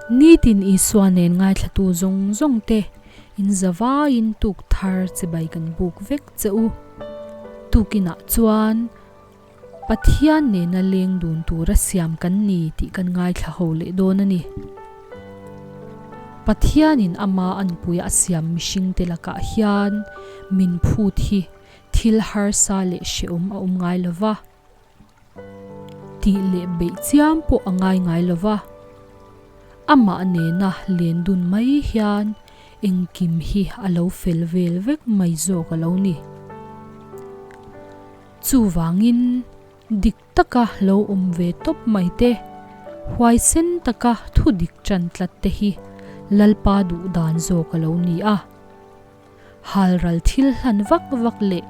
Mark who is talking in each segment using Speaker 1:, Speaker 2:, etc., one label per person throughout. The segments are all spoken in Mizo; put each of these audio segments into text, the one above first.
Speaker 1: Nitin Isua nen ngaithlatu zawng zawng te in zavaiin tuk thar chibai kan buk vek che u. Tukinah chuan Pathian nena leng dun tura siam kan ni tih kan ngaithla ho leh dawn a ni. Pathianin ama anpuia a siam mihringte lakah hian min phut hi thil harsa leh hrehawm a awm ngai lo va. Tih leh beih chiam pawh a ngai ngai lo va. Amah nena len dun mai hian engkim hi a lo fel vel vek mai zawk a lo ni. Chuvangin dik taka lo awm ve tawp mai te, huaisen taka thu dik ṭan tlat te hi Lalpa duh dan zawk a lo ni a. Halral thil hlan vak vak leh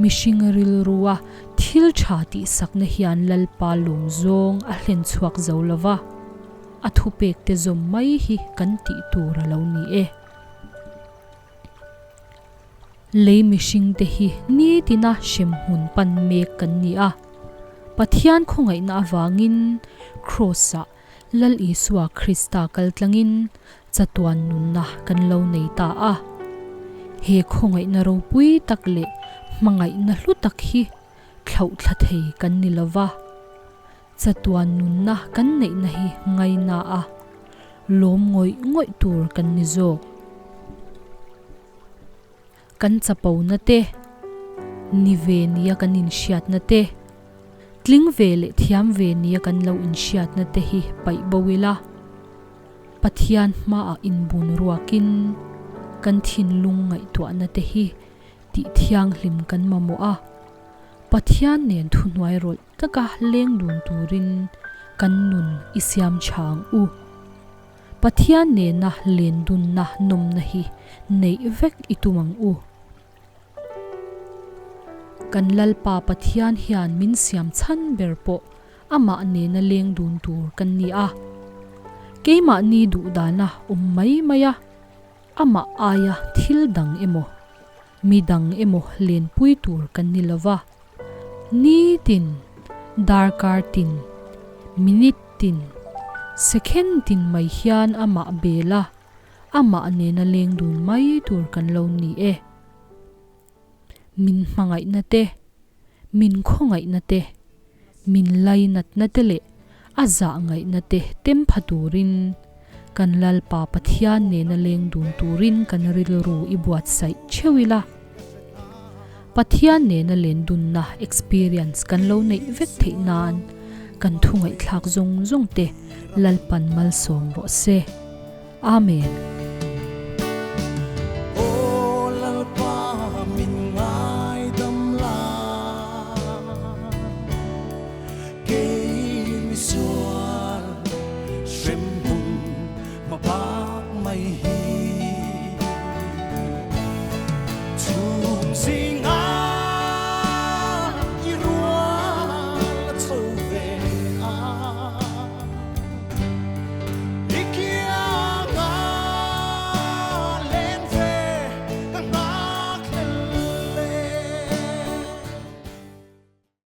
Speaker 1: mihring rilrua thil ṭha tihsakna hian Lalpa lawm zawng a hlen chhuak zo lo va, a thupekte zawm mai hi kan tih tur a lo ni e. Lei mihringte hi nitina hremhmun pan mek kan ni a, Pathian khawngaihna avangin Kraws-ah Lal Isua Krista kaltlangin chatuan nunna kan lo nei ta a. He khawngaihna ropui tak leh hmangaihna hlu tak hi thlauhthla thei kan ni lo va. Chatuan nunna kan neihna hi ngaina a, lawm ngawih ngawih tur kan ni zawk. Kan chapona te, ni ve nia kan inhriatna te, tling ve leh thiam ve nia kan lo inhriatna te hi paih bo ila, Pathian hmaah inbun ruakin kan thinlung ngaihtuahna te hi tih thianghlim kan mamawh a, Pathian nen thuhnuai rawlh taka leng dun turin kan nun i siam tha ang u. Pathian nena len dunna nawmna hi neih vek i tum ang u. Kan Lalpa Pathian hian min siam chhan ber pawh amah nena leng dun tur kan ni a. Keimahni duhdana awm mai mai a, amah aia thil dang emaw, mi dang emaw lenpui tur kan ni lo va. Nitin, darkar tin, minute tin, second tin mai hian amah bel a, amah nena leng dun mai tur kan lo ni e. Min hmangaihna te, min khawngaihna te, min lainatna te leh a zah ngaihna te tem pha turin kan Lalpa Pathian nena leng dun turin kan rilru i buatsaih theuh ila. Pathian nena len dunna experience kan lo neih vek theih nan kan thu ngaihthlak zawng zawng te Lalpan malsawm rawh se. Amen.
Speaker 2: Aw Lalpa min ngaidam la, kei misual hremhmun hma bak mai hi.